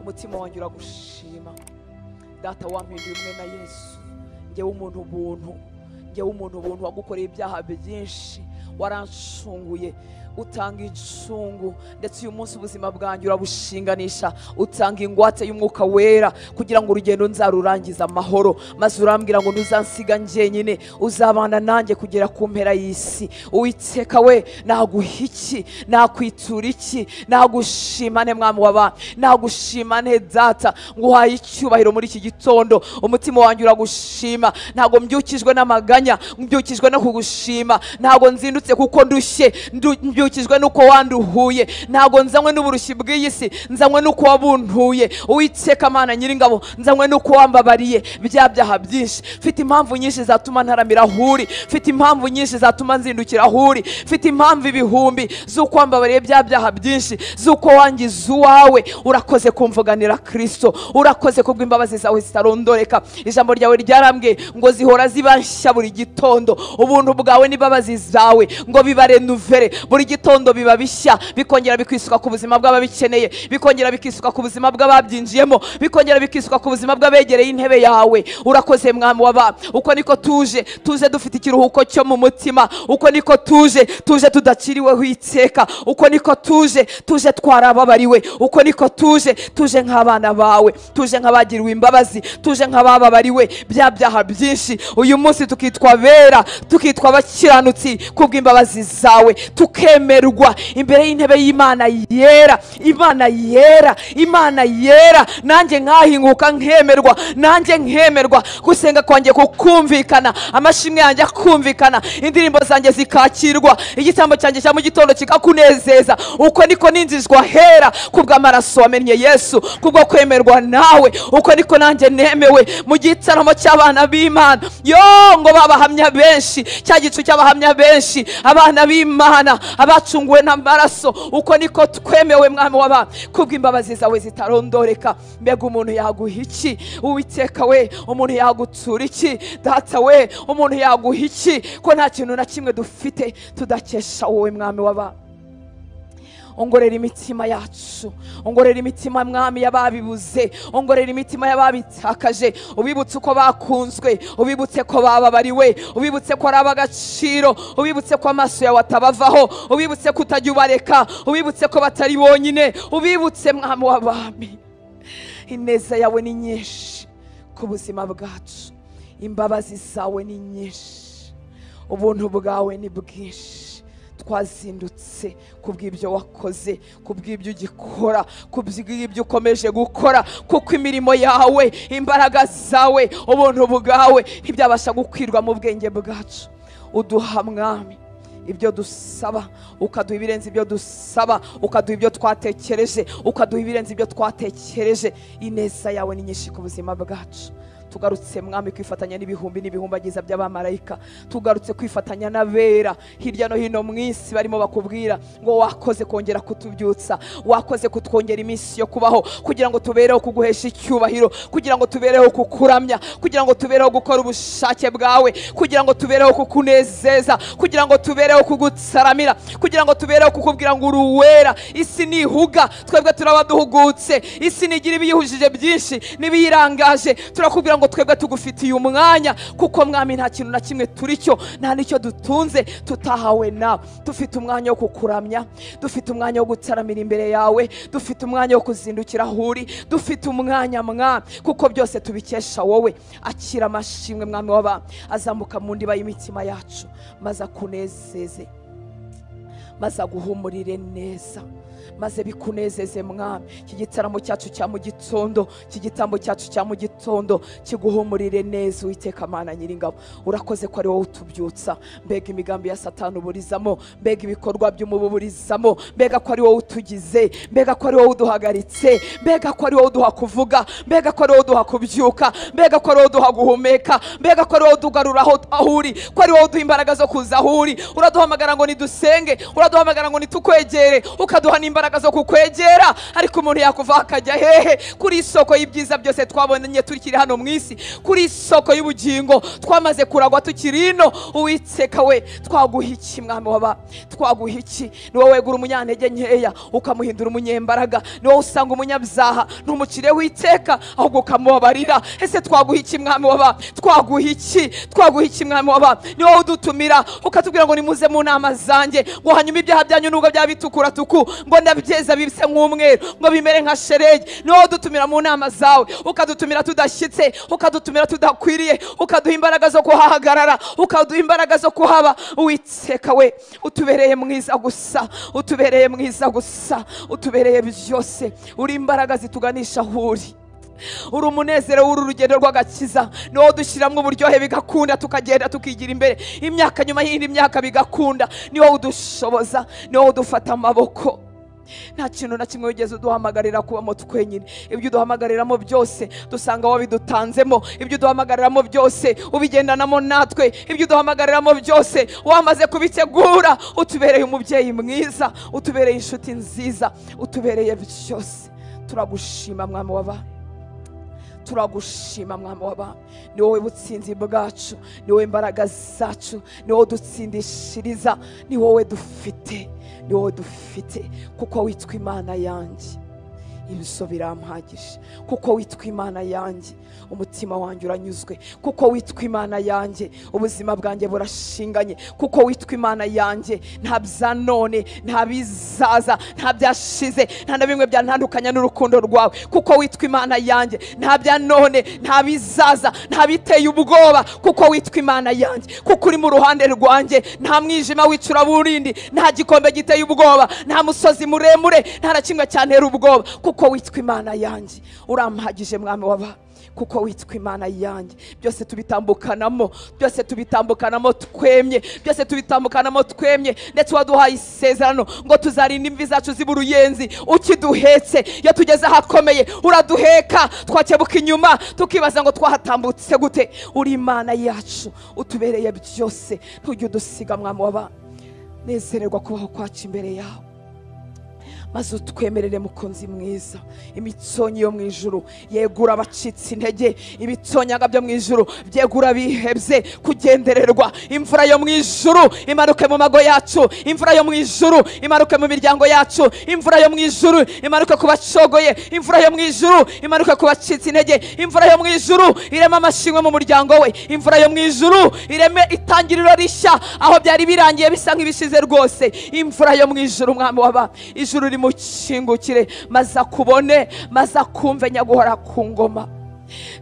Umutima wanjye uragushima Data, wampinduye umwe na Yesu. Njyewe umuntu ubuntu, njyewe umuntu ubuntu wagukoreye ibyaha byinshi, warancunguye utanga incungu, ndetse uyu munsi ubuzima bwanjye urabushinganisha, utanga ingwate y'umwuka wera kugira ngo urugendo nzarurangize amahoro. Maze urambwira ngo ntuzansiga njyenyine, uzabana nanjye kugera ku mpera y'isi. Uwiteka we, naguha iki? Nakwitura iki? Nagushima nte Mwami w'abami? Nagushima nte Data? Nguhaye icyubahiro muri iki gitondo. Umutima wanjye uragushima. Ntabwo mbyukijwe n'amaganya, mbyukijwe no kugushima. Ntabwo nzindutse kuko ndushye, mbyukijwe nuko wanduhuye. Ntabwo nzanywe n'uburushyi bw'iyi si, nzanywe nuko wabuntuye. Uwiteka Mana Nyiringabo, nzanywe nuko wambabariye bya byaha byinshi. Mfite impamvu nyinshi zatuma ntaramira aho uri, mfite impamvu nyinshi zatuma nzindukira aho uri, mfite impamvu ibihumbi z'uko wambabariye bya byaha byinshi, z'uko wangize uwawe. Urakoze kumvuganira Kristo, urakoze kubw'imbabazi zawe zitarondoreka. Ijambo ryawe ryarambwiye ngo zihora ziba nshya buri gitondo. Ubuntu bwawe n'imbabazi zawe ngo bibarenuvere buri gitondo, biba bishya, bikongera bikisuka ku buzima bw'ababikeneye, bikongera bikisuka ku buzima bw'ababyinjiyemo, bikongera bikisuka ku buzima bw'abegereye intebe yawe. Urakoze Mwami w'abami. Uko niko tuje, tuje dufite ikiruhuko cyo mu mutima. Uko niko tuje, tuje tudaciriweho iteka. Uko niko tuje, tuje twarababariwe. Uko niko tuje, tuje nk'abana bawe, tuje nk'abagiriwe imbabazi, tuje nk'abababariwe bya byaha byinshi. Uyu munsi tukitwa bera, tukitwa abakiranutsi kubw'imbabazi zawe, tukemerwa imbere y'intebe y'Imana yera, Imana yera, Imana yera. Nanjye nkahinguka nkemerwa, nanjye nkemerwa, gusenga kwanjye kukumvikana, amashimwe yanjye akumvikana, indirimbo zanjye zikakirwa, igitambo cyanjye cya mu gitondo kikakunezeza. Uko niko ninjizwa hera kubw'amaraso wamennye Yesu, kubwo kwemerwa nawe. Uko niko nanjye nemewe mu gitaramo cy'abana b'Imana. Yo ngo babahamya benshi, cya gicu cy'abahamya benshi, abana b'Imana abacunguwe n'amaraso. Uko niko twemewe Mwami w'abami kubw'imbabazi zawe zitarondoreka. Mbega umuntu yaguha iki? Uwiteka we, umuntu yagutura iki? Data we, umuntu yaguha iki? Ko nta kintu na kimwe dufite tudakesha wowe Mwami w'abami. Ongorera imitima yacu, ongorera imitima Mwami y'ababibuze, ongorera imitima y'ababitakaje. Ubibutse uko bakunzwe, ubibutse ko bababariwe, ubibutse ko ari ab'agaciro, ubibutse ko amaso yawe atabavaho, ubibutse ko utajya ubareka, ubibutse ko batari bonyine, ubibutse Mwami w'abami. Ineza yawe ni nyinshi ku buzima bwacu, imbabazi zawe ni nyinshi, ubuntu bwawe ni bwinshi. Twazindutse kubw'ibyo wakoze, kubw'ibyo ugikora, kubw'ibyo ukomeje gukora, kuko imirimo yawe, imbaraga zawe, ubuntu bwawe ntibyabasha gukwirwa mu bwenge bwacu. Uduha Mwami ibyo dusaba, ukaduha ibirenze ibyo dusaba, ukaduha ibyo twatekereje, ukaduha ibirenze ibyo twatekereje. Ineza yawe ni nyinshi ku buzima bwacu. Tugarutse Mwami kwifatanya n'ibihumbi n'ibihumbagiza by'abamarayika, tugarutse kwifatanya n'abera hirya no hino mu isi barimo bakubwira ngo wakoze kongera kutubyutsa, wakoze kutwongera iminsi yo kubaho, kugira ngo tubereho kuguhesha icyubahiro, kugira ngo tubereho kukuramya, kugira ngo tubereho gukora ubushake bwawe, kugira ngo tubereho kukunezeza, kugira ngo tubereho kugutsaramira, kugira ngo tubereho kukubwira ngo uri uwera. Isi nihuga twebwe turaba duhugutse, isi nigira ibiyihujije byinshi n'ibiyirangaje, turakubwira ngo twebwe tugufitiye umwanya, kuko Mwami nta kintu na kimwe turi cyo, nta n'icyo dutunze tutahawe nawe. Dufite umwanya wo kukuramya, dufite umwanya wo gutaramira imbere yawe, dufite umwanya wo kuzindukira aho uri, dufite umwanya Mwami, kuko byose tubikesha wowe. Akira amashimwe Mwami w'abami, azamuka mu ndiba y'imitima yacu, maze akunezeze, maze aguhumurire neza, maze bikunezeze Mwami. Iki gitaramo cyacu cya mu gitondo, iki gitambo cyacu cya mu gitondo kiguhumurire neza Uwiteka Mana Nyiringabo. Urakoze ko ari wowe utubyutsa. Mbega imigambi ya Satani uburizamo, mbega ibikorwa by'umububurizamo, mbega ko ari wowe utugize, mbega ko ari wowe uduhagaritse, mbega ko ari wowe uduha kuvuga, mbega ko ari wowe uduha kubyuka, mbega ko ari wowe uduha guhumeka, mbega ko ari wowe udugarura aho uri, ko ari wowe uduha imbaraga zo kuza aho uri. Uraduhamagara ngo nidusenge, Uraduhamagara ngo nitukwegere, ukaduha n'imbaraga zo kukwegera. Ariko umuntu yakuva akajya hehe? Kuri isoko y'ibyiza byose twabonye turikiri hano mu isi, kuri isoko y'ubugingo twamaze kuragwa tukiri ino. Uwiteka we, twaguha iki mwami waba? Twaguha iki? Ni wowe wegura umunyantege nkeya ukamuhindura umunyembaraga. Ni wowe usanga umunyabyaha ntumucireho iteka, ahubwo ukamubabarira. Ese twaguha iki mwami waba? Twaguha iki? Twaguha iki mwami waba? Ni wowe udutumira ukatubwira ngo nimuze mu nama zanjye, ngo hanyuma ibyaha byanyu nubwo byaba bitukura tuku, ngo ndabyeza bibise nk'umweru, ngo bimere nka sheregi. Ni wowe udutumira mu nama zawe, ukadutumira tudashyitse, ukadutumira tudakwiriye, ukaduha imbaraga zo kuhahagarara, ukaduha imbaraga zo kuhaba. Uwiteka we, utubereye mwiza gusa, utubereye mwiza gusa, utubereye byose. Uri imbaraga zituganisha aho uri, uri umunezero w'uru rugendo rw'agakiza. Ni wowe udushyiramo uburyohe bigakunda, tukagenda tukigira imbere imyaka nyuma y'indi myaka bigakunda. Ni wowe udushoboza, ni wowe udufata amaboko. Nta kintu na kimwe wigeze uduhamagarira kubamo twenyine. Ibyo uduhamagariramo byose dusanga wabidutanzemo, ibyo uduhamagariramo byose ubigendanamo natwe, ibyo uduhamagariramo byose wamaze kubitegura. Utubereye umubyeyi mwiza, utubereye inshuti nziza, utubereye byose. Turagushima mwami w'abami, turagushima mwami w'abami. Ni wowe butsinzi bwacu, ni wowe imbaraga zacu, ni wowe udutsindishiriza, ni wowe dufite, ni wowe dufite. Kuko witwa Imana yanjye, ibiso birampagije. Kuko witwa Imana yanjye, umutima wanjye uranyuzwe. Kuko witwa Imana yanjye, ubuzima bwanjye burashinganye. Kuko witwa Imana yanjye, nta bya none, nta bizaza, nta byashize, nta na bimwe byantandukanya n'urukundo rwawe. Kuko witwa Imana yanjye, nta bya none, nta bizaza, nta biteye ubwoba. Kuko witwa Imana yanjye, kuko uri mu ruhande rwanjye, nta mwijima w'icuraburindi, nta gikombe giteye ubwoba, nta musozi muremure, nta na kimwe cyantera ubwoba. Kuko witwa Imana yanjye, urampagije mwami w'abami. Kuko witwa Imana yanjye, byose tubitambukanamo, byose tubitambukanamo twemye, byose tubitambukanamo twemye. Ndetse waduhaye isezerano ngo tuzarinda imvi zacu ziba uruyenzi. Ukiduhetse iyo tugeze ahakomeye uraduheka, twakebuka inyuma tukibaza ngo twahatambutse gute. Uri Imana yacu, utubereye byose, ntujye udusiga mwami w'abami. Nezererwa kubaho kwacu imbere yawe, maze utwemerere mukunzi mwiza. Imitsonyi yo mu ijuru yegura abacitse intege, ibitsonyaga byo mu ijuru byegura abihebye kugendererwa. Imvura yo mu ijuru imanuke mu mago yacu, imvura yo mu ijuru imanuke mu miryango yacu, imvura yo mu ijuru imanuke ku bacogoye, imvura yo mu ijuru imanuke ku bacitse intege, imvura yo mu ijuru ireme amashimwe mu muryango we, imvura yo mu ijuru ireme itangiriro rishya aho byari birangiye bisa nk'ibishize rwose. Imvura yo mu ijuru mwami w'abami, ijuru mukingukire maze akubone, maze akumve nyaguhora ku ngoma.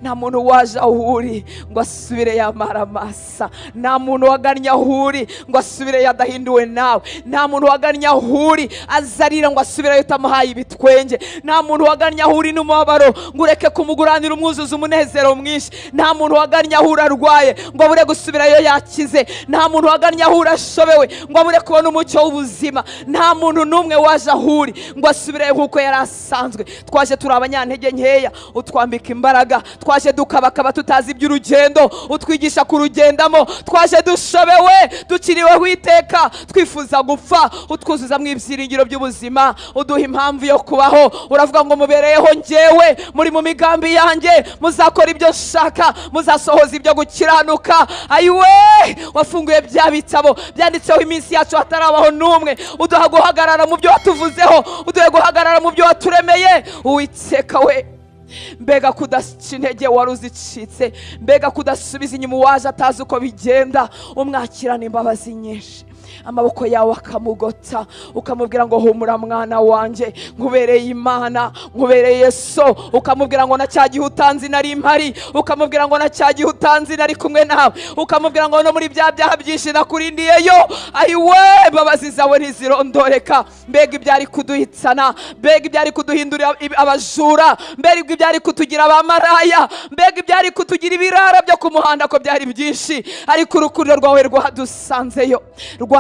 Nta muntu waje aho uri ngo asubire yamara masa, nta muntu wagannye aho uri ngo asubire yadahinduwe nawe, nta muntu wagannye aho uri azarira ngo asubire utamuhaye ibitwenge, nta muntu wagannye aho uri n'umubabaro ngo ureke kumuguranira umwuzuzo umunezero mwinshi, nta muntu wagannye aho uri arwaye ngo abure gusubirayo yakize, nta muntu wagannye aho uri ashobewe ngo abure kubona umucyo w'ubuzima, nta muntu n'umwe waje aho uri ngo asubire nk'uko yari asanzwe. Twaje turi abanyantege nkeya, utwambika imbaraga. Twaje dukabakaba tutazi iby'urugendo, utwigisha kurugendamo. Twaje dushobewe, dukiriweho iteka, twifuza gupfa, utwuzuza mu ibyiringiro by'ubuzima, uduha impamvu yo kubaho. Uravuga ngo mubereyeho njyewe, muri mu migambi yanjye, muzakora ibyo nshaka, muzasohoza ibyo gukiranuka. Ayiwe, wafunguye bya bitabo byanditseho iminsi yacu hatarabaho n'umwe, uduha guhagarara mu byo watuvuzeho, uduha guhagarara mu byo waturemeye. Uwiteka we, mbega kudaca intege wari uzicitse, mbega kudasubiza inyuma uwaje atazi uko bigenda, umwakirana imbabazi nyinshi, amaboko yawe akamugota, ukamubwira ngo humura mwana wanjye, nkubereye Imana, nkubereye so. Ukamubwira ngo na cya gihe utanzi nari mpari, ukamubwira ngo na cya gihe utanzi nari kumwe nawe, ukamubwira ngo no muri bya byaha byinshi nakurindiyeyo. Ayiwe, imbabazi zawe ntizirondoreka. Mbega ibyari kuduhitsana, mbega ibyari kuduhindura abajura, mbega ibyari kutugira abamaraya, mbega ibyari kutugira ibirara byo ku muhanda ko byari byinshi, ariko urukundo rwawe rwadusanzeyo,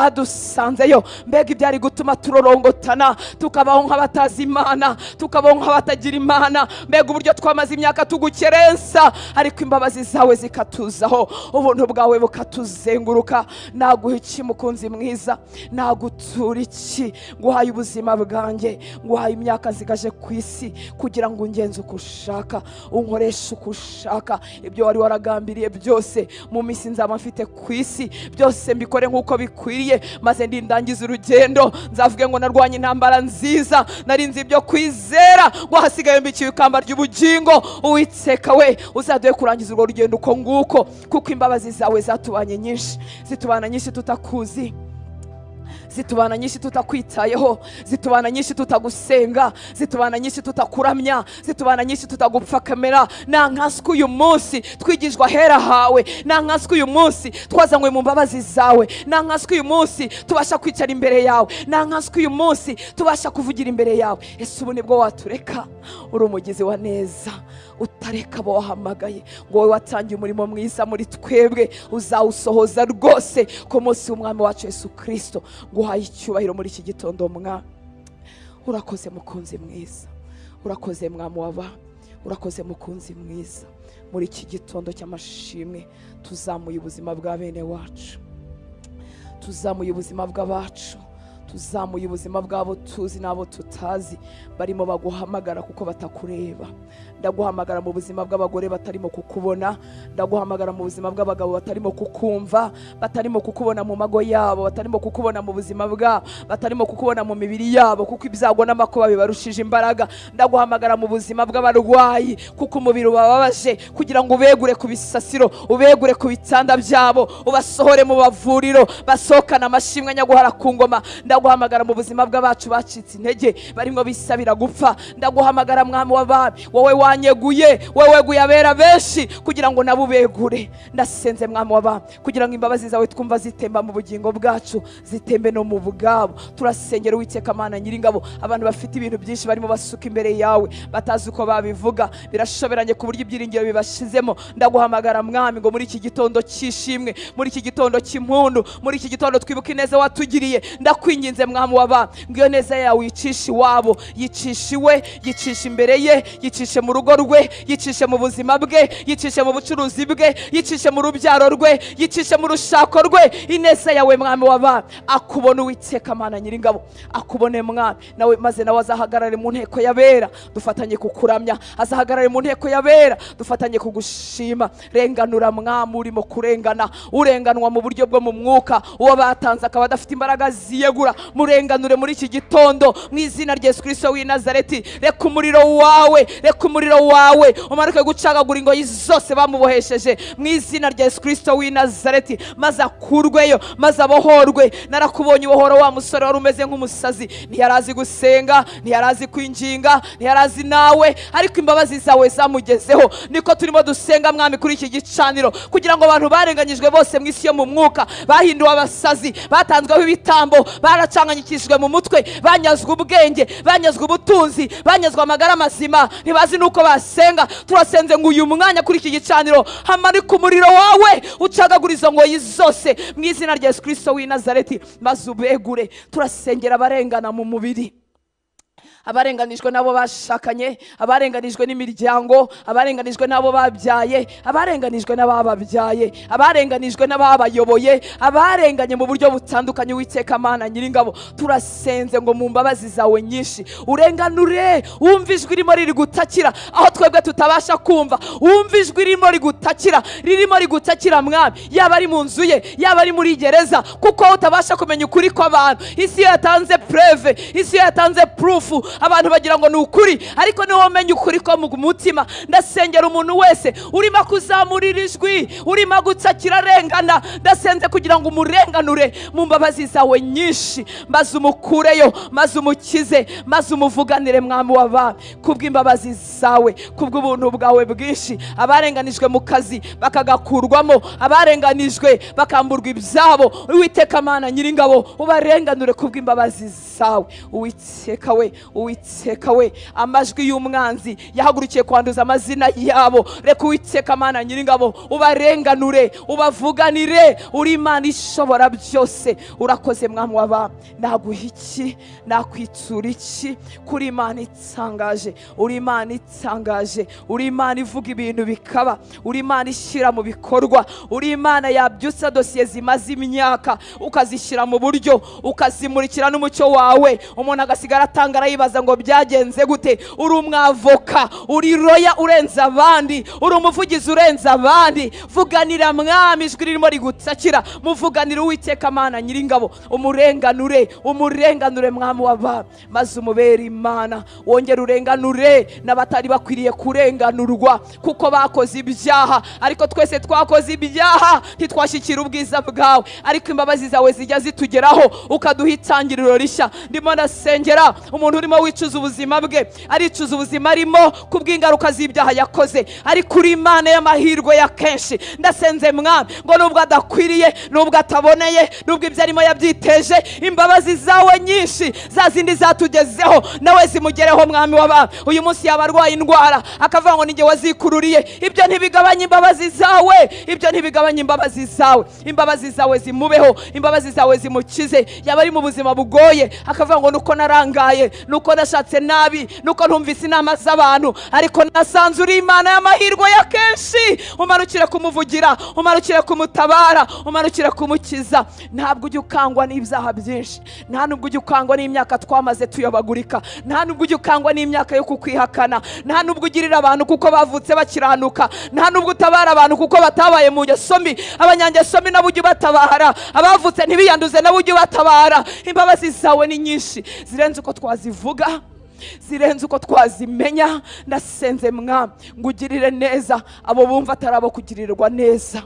Wadusanzeyo. Mbega ibyari gutuma turorongotana, tukabaho nk'abatazi Imana, tukabaho nk'abatagira Imana. Mbega uburyo twamaze imyaka tugukerensa, ariko imbabazi zawe zikatuzaho, ubuntu bwawe bukatuzenguruka. Naguha iki mukunzi mwiza? Nagutura iki? Nguhaye ubuzima bwanjye, nguhaye imyaka nsigaje ku isi, kugira ngo ungenze uko ushaka, unkoreshe uko ushaka. Ibyo wari waragambiriye byose mu minsi nzaba mfite ku isi, byose mbikore nk'uko bikwiriye, maze ndindangiza urugendo nzavuge ngo narwanye intambara nziza, narinze ibyo kwizera, ngo hasigaye mbikiwe ikamba ry'ubugingo. Uwiteka we, uzaduhe kurangiza urwo rugendo uko nguko, kuko imbabazi zawe zatubanye nyinshi, zitubana nyinshi tutakuzi, zitubana nyinshi tutakwitayeho, zitubana nyinshi tutagusenga, zitubana nyinshi tutakuramya, zitubana nyinshi tutagupfakamera. Nta nkanswe uyu munsi twigishwa ahera hawe, nta nkanswe uyu munsi twazanywe mu mbabazi zawe, nta nkanswe uyu munsi tubasha kwicara imbere yawe, nta nkanswe uyu munsi tubasha kuvugira imbere yawe. Ese ubu nibwo watureka? Uri umugizi wa neza, utareka abo wahamagaye, ngo wowe watangiye umurimo mwiza muri twebwe uzawusohoza rwose ku munsi w'umwami wacu Yesu Kristo. Nguhaye icyubahiro muri iki gitondo mwami. Urakoze mukunzi mwiza, urakoze mwami waba, urakoze mukunzi mwiza. Muri iki gitondo cy'amashimwe tuzamuye ubuzima bwa bene wacu, tuzamuye ubuzima bw'abacu, tuzamuye ubuzima bw'abo tuzi n'abo tutazi barimo baguhamagara kuko batakureba. Ndaguhamagara mu buzima bw'abagore batarimo kukubona, ndaguhamagara mu buzima bw'abagabo batarimo kukumva, batarimo kukubona mu mago yabo, batarimo kukubona mu buzima bwabo, batarimo kukubona mu mibiri yabo, kuko ibyago n'amakuba bibarushije imbaraga. Ndaguhamagara mu buzima bw'abarwayi, kuko umubiri ubababaje, kugira ngo ubegure ku bisasiro, ubegure ku bitanda byabo, ubasohore mu bavuriro, basohokana amashimwe nyaguhara ku ngoma. Ndaguhamagara mu buzima bw'abacu bacitse intege, barimo bisabira gupfa. Ndaguhamagara mwami w'abami, wowe wanyeguye, wowe weguye abera benshi kugira ngo nabo ubegure. Ndasenze mwami w'abami kugira ngo imbabazi zawe twumva zitemba mu bugingo bwacu, zitembe no mu bwabo. Turasengera Uwiteka Mana nyiringabo, abantu bafite ibintu byinshi barimo basuka imbere yawe, batazi uko babivuga, birashoberanye ku buryo ibyiringiro bibashizemo. Ndaguhamagara mwami ngo muri iki gitondo cy'ishimwe, muri iki gitondo cy'impundu, muri iki gitondo twibuke ineza watugiriye. Ndakwinginze mwami w'abami ngo iyo neza yawe yicishe iwabo, yicishe iwe, yicishe imbere ye, yicishe mu rugo rwe, yicishe mu buzima bwe, yicishe mu bucuruzi bwe, yicishe mu rubyaro rwe, yicishe mu rushako rwe. Ineza yawe mwami w'abami akubone Uwiteka Mana nyiringabo, akubone mwami, nawe maze nawe azahagarare mu nteko y'abera dufatanye kukuramya, azahagarare mu nteko y'abera dufatanye kugushima. Renganura mwami urimo kurengana, urenganwa mu buryo bwo mu mwuka, uwo batanze akaba adafite imbaraga ziyegura, murenganure muri iki gitondo mu izina rya Yesu Kristo w'i Nazareti. Reka umuriro wawe, reka umuriro wawe umanuke gucagagura ingoyi zose bamubohesheje mu izina rya Yesu Kristo w'i Nazareti, maze akurweyo, maze abohorwe. Narakubonye ubohoro wa musore wari umeze nk'umusazi, ntiyarazi gusenga, ntiyarazi kwinginga, ntiyarazi nawe, ariko imbabazi zawe zamugezeho. Niko turimo dusenga mwami kuri iki gicaniro, kugira ngo abantu barenganyijwe bose mu isi yo mu mwuka, bahinduwe abasazi, batanzweho ibitambo, baracanganyikishijwe mu mutwe, banyazwe ubwenge, banyazwe ubutunzi, banyazwe amagara mazima, ntibazi nuko basenga. Turasenze ngo uyu mwanya kuri iki gicaniro hamanike umuriro wawe ucagagura izo ngoyi zose mu izina rya Yesu Kristo w'i Nazareti, maze ubegure. Turasengera abarengana mu mubiri, abarenganijwe n'abo bashakanye, abarenganijwe n'imiryango, abarenganijwe n'abo babyaye, abarenganijwe n'abababyaye, abarenganijwe n'ababayoboye, abarenganye mu buryo butandukanye. Uwiteka Mana nyiringabo, turasenze ngo mu mbabazi zawe nyinshi urenganure. Wumve ijwi ririmo riri gutakira aho twebwe tutabasha kumva, wumve ijwi ririmo rigutakira, ririmo rigutakira mwami, yaba ari mu nzu ye, yaba ari muri gereza, kuko utabasha kumenya ukuri kw'abantu. Isi yatanze preve, isi yatanze proof, abantu bagira ngo ni ukuri, ariko niwo umenya ukuri ko mu mutima. Ndasengera umuntu wese urimo kuzamurira ijwi, urimo gutakira arengana, ndasenze kugira ngo umurenganure mu mbabazi zawe nyinshi, maze umukureyo, maze umukize, maze umuvuganire mwami w'abami, kubw'imbabazi zawe, kubw'ubuntu bwawe bwinshi. Abarenganijwe mu kazi bakagakurwamo, abarenganijwe bakamburwa ibyabo, Uwiteka Mana nyiringabo ubarenganure kubw'imbabazi zawe. Uwiteka we, Uwiteka we, amajwi y'umwanzi yahagurukiye kwanduza amazina yabo, reka Uwiteka Mana nyiringabo ubarenganure, ubavuganire. Uri Imana ishobora byose. Urakoze Mwami w'abami. Naguha iki? Nakwitura iki? Kuri Imana itangaje, uri Imana itangaje, uri Imana ivuga ibintu bikaba, uri Imana ishyira mu bikorwa, uri Imana yabyutsa dosiye zimaze imyaka ukazishyira mu buryo, ukazimurikira n'umucyo wawe, umuntu agasigara atangara yibaza ngo byagenze gute. Uri umwavoka, uri roya urenze abandi, uri umuvugizi urenze abandi. Vuganira Mwami, ijwi ririmo rigutakira, muvuganira Uwiteka Mana nyiringabo, umurenganure, umurenganure Mwami w'abami, maze umubere Imana. Wongere urenganure n'abatari bakwiriye kurenganurwa kuko bakoze ibyaha, ariko twese twakoze ibyaha ntitwashyikira ubwiza bwawe, ariko imbabazi zawe zijya zitugeraho ukaduha itangiriro rishya. Ndimo ndasengera umuntu urimo wicuza ubuzima bwe, aricuza ubuzima arimo kubw'ingaruka z'ibyaha yakoze, ariko uri Imana y'amahirwe ya kenshi. Ndasenze Mwami ngo nubwo adakwiriye, nubwo ataboneye, nubwo ibyo arimo yabyiteje, imbabazi zawe nyinshi za zindi zatugezeho nawe zimugereho Mwami w'abami. Uyu munsi yaba arwaye indwara akavuga ngo ninjye wazikururiye, ibyo ntibigabanya imbabazi zawe, ibyo ntibigabanya imbabazi zawe. Imbabazi zawe zimubeho, imbabazi zawe zimukize. Yaba ari mu buzima bugoye akavuga ngo nuko narangaye, nuko nashatse nabi, nuko ntumvise inama z'abantu, ariko nasanze uri Imana y'amahirwe ya kenshi. Umanukire kumuvugira, umanukire kumutabara, umanukire kumukiza. Ntabwo ujya ukangwa n'ibyaha byinshi, nta nubwo ujya ukangwa n'imyaka twamaze tuyobagurika, nta nubwo ujya ukangwa n'imyaka yo kukwihakana, nta nubwo ugirira abantu kuko bavutse bakiranuka, nta nubwo utabara abantu kuko batabaye mu ngeso mbi. Abanyangeso mbi nabo ujya ubatabara, abavutse ntibiyanduze nabo ujya ubatabara. Imbabazi zawe ni nyinshi, zirenze uko twazivuga, zirenze uko twazimenya. Ndasenze Mwami ngo ugirire neza abo bumva atari abo kugirirwa neza.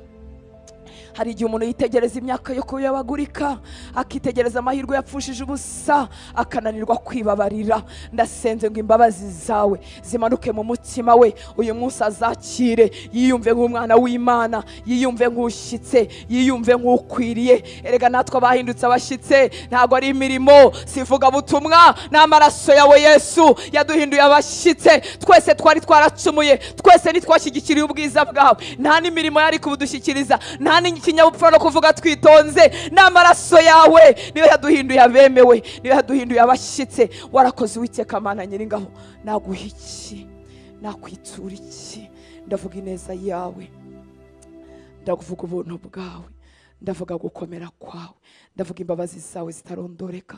Hari igihe umuntu yitegereza imyaka yo kuyabagurika, akitegereza amahirwe yapfushije ubusa, akananirwa kwibabarira. Ndasenze ngo imbabazi zawe zimanuke mu mutima we uyu munsi, azakire, yiyumve nk'umwana w'Imana, yiyumve nk'ushyitse, yiyumve nk'ukwiriye. Erega natwe abahindutse abashyitse ntabwo ari imirimo, sivuga butumwa, n'amaraso yawe Yesu yaduhinduye abashyitse. Twese twari twaracumuye, twese ntitwashyigikiriye ubwiza bwawe, nta n'imirimo yari kubudushyikiriza, nta n'ikinyabupfura no kuvuga twitonze. N'amaraso yawe niyo yaduhinduye abemewe, niyo yaduhinduye abashyitse. Warakoze Uwiteka Mana nyiringabo. Naguha iki? Nakwitura iki? Ndavuga ineza yawe, ndavuga ubuntu bwawe, ndavuga gukomera kwawe, ndavuga imbabazi zawe zitarondoreka,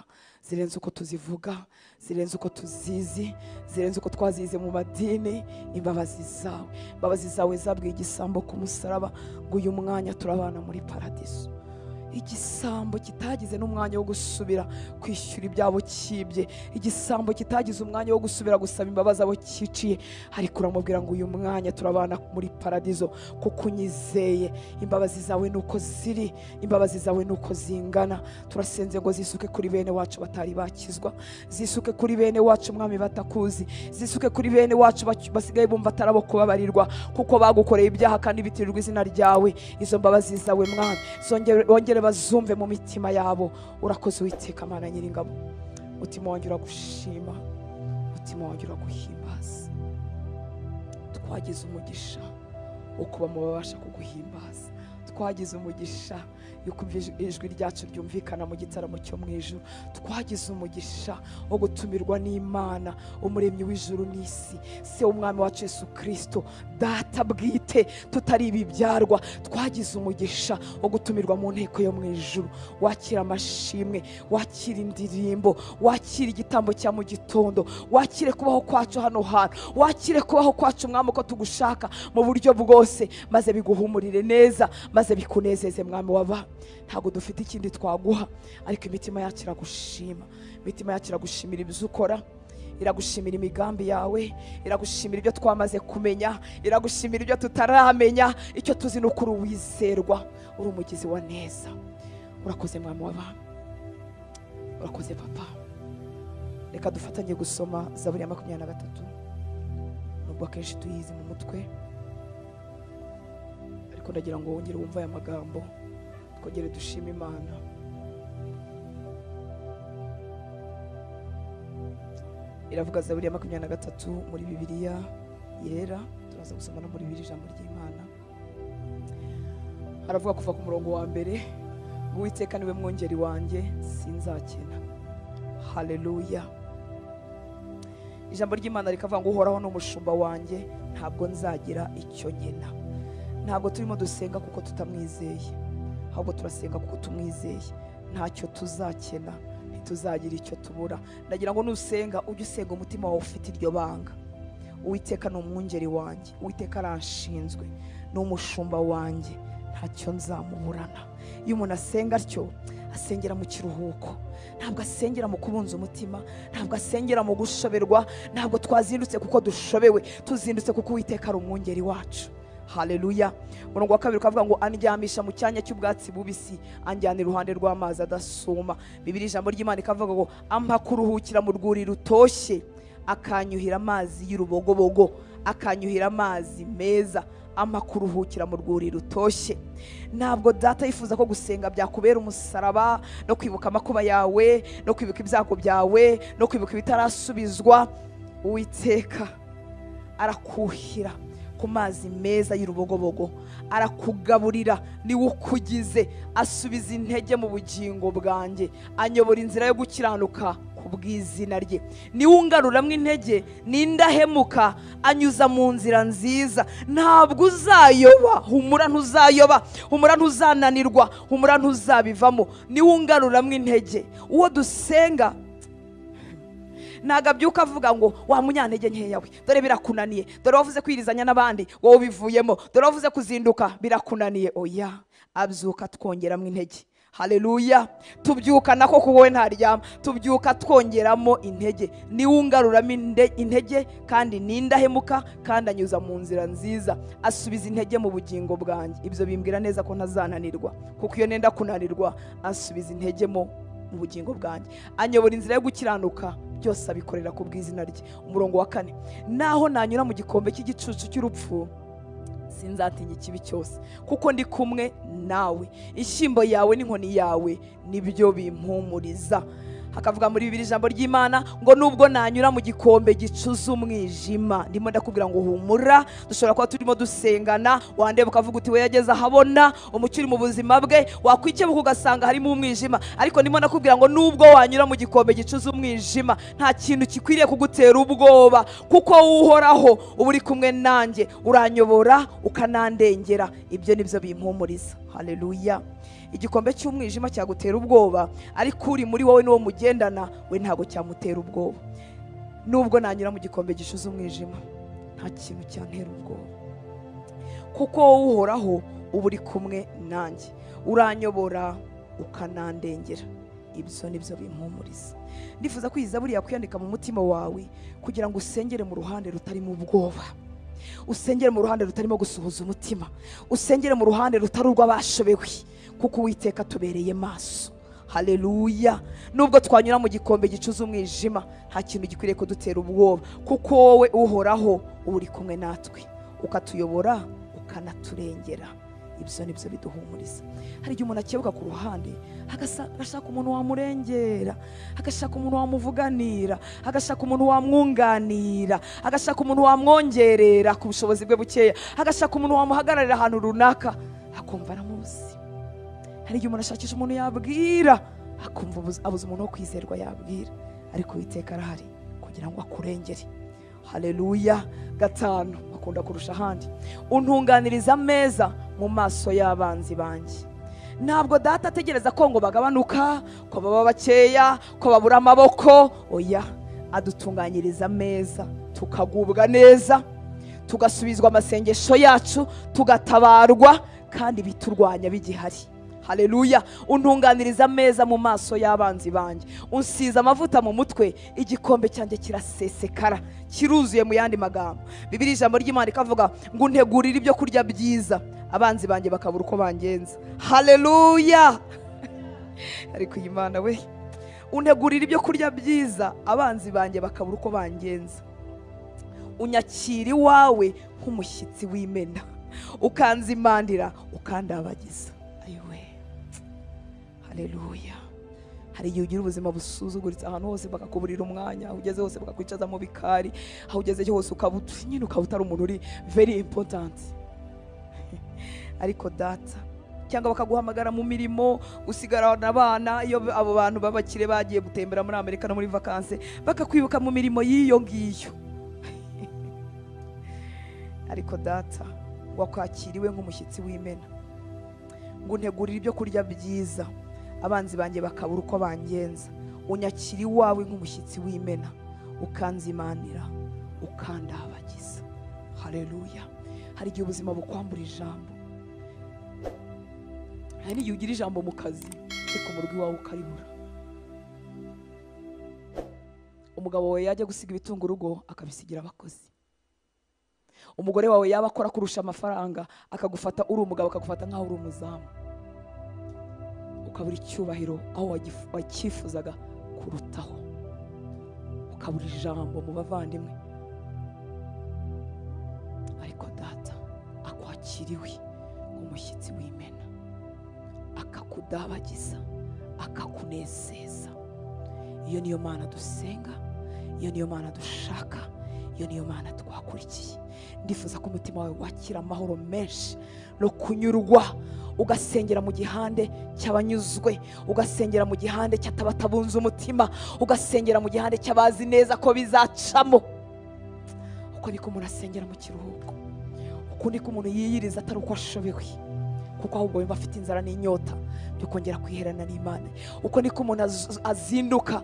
zirenze uko tuzivuga, zirenze uko tuzizi, zirenze uko twazize mu madini. Imbabazi zawe, imbabazi zawe zabwiye igisambo ku musaraba ngo uyu mwanya turabana muri paradiso. Igisambo kitagize n'umwanya wo gusubira kwishyura ibyabo cyibye, igisambo kitagize umwanya wo gusubira gusaba imbabazi abo cyiciye, ariko uramubwira ngo uyu mwanya turabana muri paradizo kuko unyizeye. Imbabazi zawe nuko ziri, imbabazi zawe nuko zingana. Turasenze ngo zisuke kuri bene wacu batari bakizwa, zisuke kuri bene wacu Mwami batakuzi, zisuke kuri bene wacu basigaye bumva atarabo kubabarirwa kuko bagukoreye ibyaha kandi bitirirwa izina ryawe. Izo mbabazi zawe Mwami zongere bazumve mu mitima yabo. Urakoze Uwiteka Mana nyiringabo. Umutima wanjye uragushima, umutima wanjye uraguhimbaza. Twagize umugisha wo kuba mu babasha kuguhimbaza, twagize umugisha yuko ijwi ryacu ryumvikana mu gitaramo cyo mu ijuru, twagize umugisha wo gutumirwa n'Imana umuremyi w'ijuru n'isi, se w'umwami wacu Yesu Kristo, data bwite tutari ibibyarwa. Twagize umugisha wo gutumirwa mu nteko yo mu ijuru. Wakira amashimwe, wakira indirimbo, wakira igitambo cya mu gitondo, wakire kubaho kwacu hano hantu, wakire kubaho kwacu Mwami uko tugushaka mu buryo bwose, maze biguhumurire neza, maze bikunezeze Mwami w'abami. Ntabwo dufite ikindi twaguha, ariko imitima yacu iragushima, imitima yacu iragushimira ibyo ukora, iragushimira imigambi yawe, iragushimira ibyo twamaze kumenya, iragushimira ibyo tutaramenya. Icyo tuzi ni uko uri uwizerwa, uri umugizi wa neza. Urakoze Mwami w'abami, urakoze Papa. Reka dufatanye gusoma Zaburi ya 23, nubwo akenshi tuyizi mu mutwe, ariko ndagira ngo wongere wumve aya magambo, twongere dushime Imana. Iravuga Zaburi ya 23 muri Bibiliya yera, turaza gusoma no muri Bibiliya ijambo ry'Imana. Haravuga kuva ku murongo wa mbere ngo Uwiteka niwe mwungeri wanjye sinzakena. Haleluya. Ijambo ry'Imana rikavuga ngo Uhoraho ni umushumba wanjye ntabwo nzagira icyo nkena. Ntabwo turimo dusenga kuko tutamwizeye, ahubwo turasenga kuko tumwizeye. Ntacyo tuzakena, ntituzagira icyo tubura. Ndagira ngo nusenga ujye usenga umutima wawe ufite iryo banga. Uwiteka ni umwungeri wanjye, Uwiteka aranshinzwe, ni umushumba wanjye, ntacyo nzamuburana. Iyo umuntu asenga atyo, asengera mu kiruhuko, ntabwo asengera mu kubunza umutima, ntabwo asengera mu gushoberwa. Ntabwo twazindutse kuko dushobewe, tuzindutse kuko Uwiteka ari umwungeri wacu. Haleluya. Umurongo wa kabiri ukavuga ngo andyamisha mu cyanya cy'ubwatsi bubisi, anjyana iruhande rw'amazi adasuma. Bibiliya ijambo ry'Imana ikavuga ngo ampa kuruhukira mu rwuri rutoshye, akanyuhira amazi y'urubogobogo, akanyuhira amazi meza, ampa kuruhukira mu rwuri rutoshye. Ntabwo data yifuza ko gusenga byakubera umusaraba no kwibuka amakuba yawe, no kwibuka ibyago byawe, no kwibuka ibitarasubizwa. Uwiteka arakuhira ku mazi meza y'urubogobogo, arakugaburira, niwe ukugize, asubiza intege mu bugingo bwanjye, anyobora inzira yo gukiranuka ku bw'izina rye. Niwe ungaruramwo intege, n'indahemuka, anyuza mu nzira nziza. Ntabwo uzayoba, humura ntuzayoba, humura ntuzananirwa, humura ntuzabivamo. Niwe ungaruramwo intege. Uwo dusenga ntabwo abyuka avuga ngo wa munyantege nkeya we, dore birakunaniye, dore wavuze kwirizanya n'abandi wowe ubivuyemo, dore wavuze kuzinduka birakunaniye. Oya, abyuka twongeramo intege. Haleluya. Tubyuka nako kuko we ntaryama, tubyuka twongeramo intege. Niwe ungaruramo intege kandi n'indahemuka, kandi anyuza mu nzira nziza, asubiza intege mu bugingo bwanjye. Ibyo bimbwira neza ko ntazananirwa, kuko iyo nenda kunanirwa asubiza intege mu bugingo bwanjye, anyobora inzira yo gukiranuka, byose abikorera ku bw'izina rye. Umurongo wa kane, naho nanyura mu gikombe cy'igicucu cy'urupfu sinzatinya ikibi cyose, kuko ndi kumwe nawe, ishyimbo yawe n'inkoni yawe nibyo bimpumuriza. Hakavuga muri Bibiliya ijambo ry'Imana ngo nubwo nanyura mu gikombe gicuza umwijima, ndimo ndakubwira ngo humura. Dushobora kuba turimo dusengana, wandeba ukavuga uti we yageze ahabona umucyo uri mu buzima bwe, wakwikebuka ugasanga harimo umwijima, ariko ndimo ndakubwira ngo nubwo wanyura mu gikombe gicuza umwijima, nta kintu kikwiriye kugutera ubwoba, kuko Uhoraho uba uri kumwe nanjye, uranyobora ukanandengera. Ibyo nibyo bimpumuriza. Haleluya. Igikombe cy'umwijima cyagutera ubwoba, ariko uri muri wowe n'uwo mugendana we ntabwo cyamutera ubwoba. Nubwo nanyura mu gikombe gishuza umwijima, nta kintu cyantera ubwoba, kuko wowe Uhoraho uba uri kumwe nanjye, uranyobora ukanandengera. Ibyo nibyo bimpumuriza. Ndifuza ko iyi zaburi yakwiyandika mu mutima wawe, kugira ngo usengere mu ruhande rutarimo ubwoba, usengere mu ruhande rutarimo gusuhuza umutima, usengere mu ruhande rutari urw'abashobewe, kuko Uwiteka tubereye maso. Haleluya. Nubwo twanyura mu gikombe gicuza umwijima, nta kintu gikwiriye kudutera ubwoba, kuko wowe Uhoraho uri kumwe natwe, ukatuyobora ukanaturengera. Ibyo nibyo biduhumuriza. Hari igihe umuntu akebuka ku ruhande, agashaka umuntu wamurengera, agashaka umuntu wamuvuganira, agashaka umuntu wamwunganira, agashaka umuntu wamwongerera ku bushobozi bwe bukeya, agashaka umuntu wamuhagararira ahantu runaka, akumva aramuzi. Hari igihe umuntu ashakisha umuntu yabwira, akumva abuze umuntu wo kwizerwa yabwira, ariko Uwiteka arahari kugira ngo akurengere. Haleluya. Gatanu, akunda kurusha ahandi, untunganiriza ameza mu maso y'abanzi banjye. Ntabwo data ategereza ko ngo bagabanuka, ko baba bakeya, ko babura amaboko. Oya, adutunganyiriza ameza, tukagubwa neza, tugasubizwa amasengesho yacu, tugatabarwa, kandi biturwanya bigihari. Haleluya. Untunganiriza ameza mu maso y'abanzi banjye, unsiza amavuta mu mutwe, igikombe cyanjye kirasesekara, kiruzuye. Mu yandi magambo, Bibiliya ijambo ry'Imana ikavuga ngo untegurire ibyo kurya byiza, abanzi banjye bakabura uko bangenza. Haleluya. Ariko iyi Mana we, untegurira ibyo kurya byiza, abanzi banjye bakabura uko bangenza. Unyakira iwawe nk'umushyitsi w'imena, ukanzimandira ukandabagiza. Ayiwe. Haleluya. Hari igihe ugira ubuzima busuzuguritse, ahantu hose bakakuburira umwanya, aho ugeze hose bakakwicaza mu bikari, aho ugeze hose ukaba nyine ukaba utari umuntu uri very important. Ariko data, cyangwa bakaguhamagara mu mirimo, usigarana abana, iyo abo bantu b'abakire bagiye gutembera muri Amerika no muri vacances, bakakwibuka mu mirimo y'iyo ngiyo. Ariko data wakwakiriwe nk'umushyitsi w'imena, ngo untegurire ibyo kurya byiza, abanzi banjye bakabura uko bangenza. Unyakira iwawe nk'umushyitsi w'imena, ukanzimanira, ukandabagiza. Haleluya. Hari igihe ubuzima bukwambura ijambo, hari n'igihe ugira ijambo mu kazi ariko mu rugo iwawe ukaribura. Umugabo wawe yajya gusiga ibitunga urugo akabisigira abakozi. Umugore wawe yaba akora kurusha amafaranga akagufata uri umugabo, akagufata nkaho uri umuzamu, ukabura icyubahiro aho wakifuzaga kurutaho, ukabura ijambo mu bavandimwe. Ariko data akwakiriwe nk'umushyitsi w'imena, akakudabagiza, akakunezeza. Iyo niyo Mana dusenga, iyo niyo Mana dushaka, iyo niyo Mana twakurikiye. Ndifuza ko umutima wawe wakira amahoro menshi no kunyurwa, ugasengera mu gihande cy'abanyuzwe, ugasengera mu gihande cy'atabatabunze umutima, ugasengera mu gihande cy'abazi neza ko bizacamo. Uko niko umuntu asengera mu kiruhuko, uko niko umuntu yiyiriza atari uko ashobewe, kuko ahubwo yumva afite inzara n'inyota byo kongera kwiherana n'Imana. Uko niko umuntu azinduka.